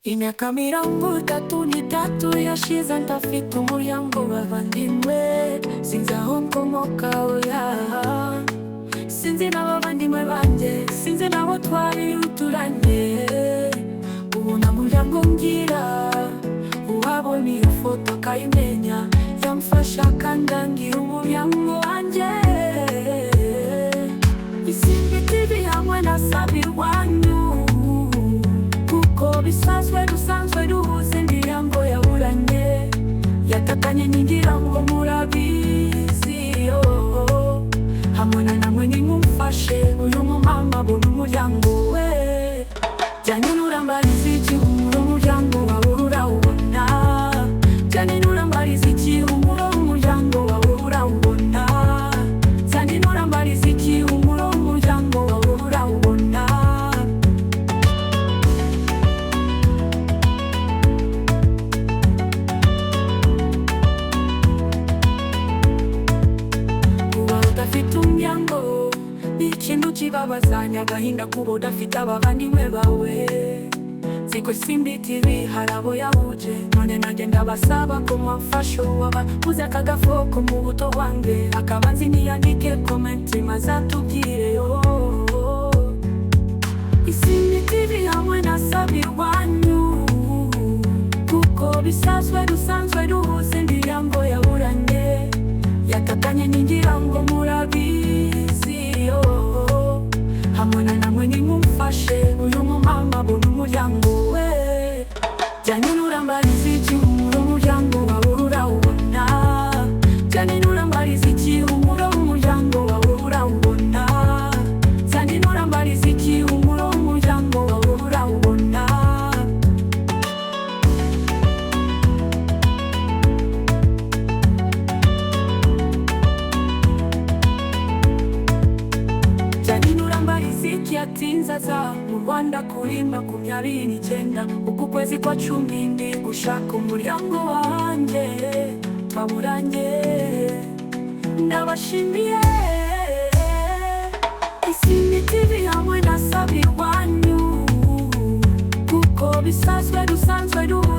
Imyaka 33 yashize ntafite umuryango, bavandimwe. Sinzi aho nkomoka, oya. Sinzi n'abavandimwe banjye, sinzi n'abo twari duturanye. Ubu nta muryango ngira. Uwabona iyo foto akayimenya, yamfasha akandangira umuryango wanjye. Isimbi TV hamwe na Sabirwanyu, kuko bisanzwe dusanzwe duhuza imiryango yaburanye, yatakanye, ngira ngo murabizi, oh. Hamwe na namwe nimumfashe uyu mumama abona umuryango we. Jyanye urambariza igihumuro, umuryango wawe urawubona. Jyanye urambariza igihumuro, umuryango wawe urawubona. Jyanye urambariza igihumuro, umuryango wawe urawubona. Kuba udafite umuryango ni ikintu kibabazanya agahinda, kuba udafite abavandimwe bawe. Nzi ko Isimbi TV hari abo yahuje, none nanjye ndabasaba ko mwamfasha. Uwaba uzi aka gafoko mu buto bwanjye, akaba nzi, niyandike comment maze atubwire yo. Isimbi TV hamwe na Sabirwanyu, kuko bisanzwe dusanzwe duhuza imiryango yaburanye, yatakanye, ngira ngo murabizi, oh. Hamwe na namwe nimumfashe uyu mumama abona umuryango we. Jyanye urambariza igihumuro, umuryango wawe urawubona. Jyanye urambariza igihumuro, umuryango wawe urawubona. Jyanye urambariza igihumuro, umuryango wawe urawubona. Jyanye urambariza iki yatinze aza mu Rwanda kuri 29 uku kwezi kwa 10. Ndi gushaka umuryango wanjye twaburanye. Ndabashimiye, Isimbi TV hamwe na Sabirwanyu, kuko bisanzwe dusanzwe duhuza.